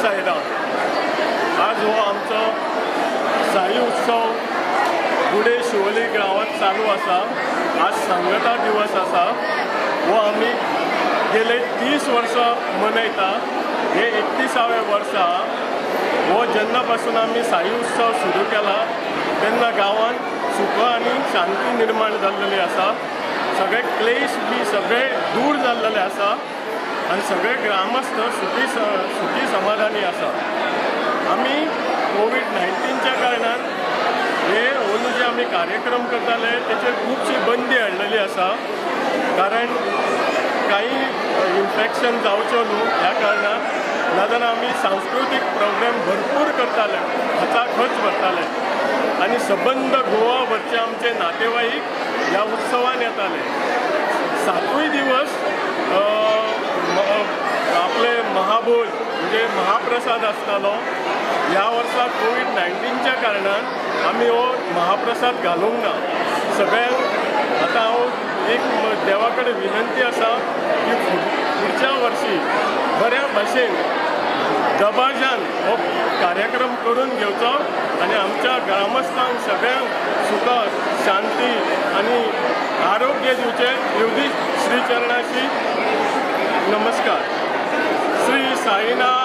साईराम. आज हो आमचो साई उत्सव गुडे शिवोली गांवांत चालू आसा. आज सांगता दिवस आसा. हो आमी गेले 30 वर्सां मनयता. हे 31वें वर्स आहा. हो जेन्ना पासून आमी साई उत्सव सुरू केला तेन्ना गांवांत सुख आनी शांती निर्माण जाल्लेली आसा. सगळे क्लेश बी सगळे दूर जाल्लेले आसा आनी सगळे ग्रामस्थ सुखी सुखी समाधानी आसा. आमी कोवीड 19च्या कारणान हे अंदू जे आमी कार्यक्रम करताले तेचेर खुबशी बंदी हाडलेली आसा, कारण काही इन्फेक्शन जावचो न्हू ह्या कारणान. नाजाल्यार आमी सांस्कृतीक प्रोग्राम भरपूर करताले, खचाखच भरताले आनी सबंद गोवा भरचे आमचे नातेवाईक ह्या उत्सवान येताले. 7 दिवस आपले महाभोज म्हणजे महाप्रसाद आसतालो. ह्या वर्सा कोवीड 19च्या कारणान आमी हो महाप्रसाद घालूंक ना. सगळ्यांक आतां हांव एक देवा कडेन विनंती आसा की फुडच्या वर्सी बऱ्या भाशेन दबाज्यान हो कार्यक्रम करून घेवचो आनी आमच्या ग्रामस्थांक सगळ्यांक सुख शांती आनी आरोग्य दिवचें. येवदी श्री चरणाशी नमस्कार. श्री साईनाथ.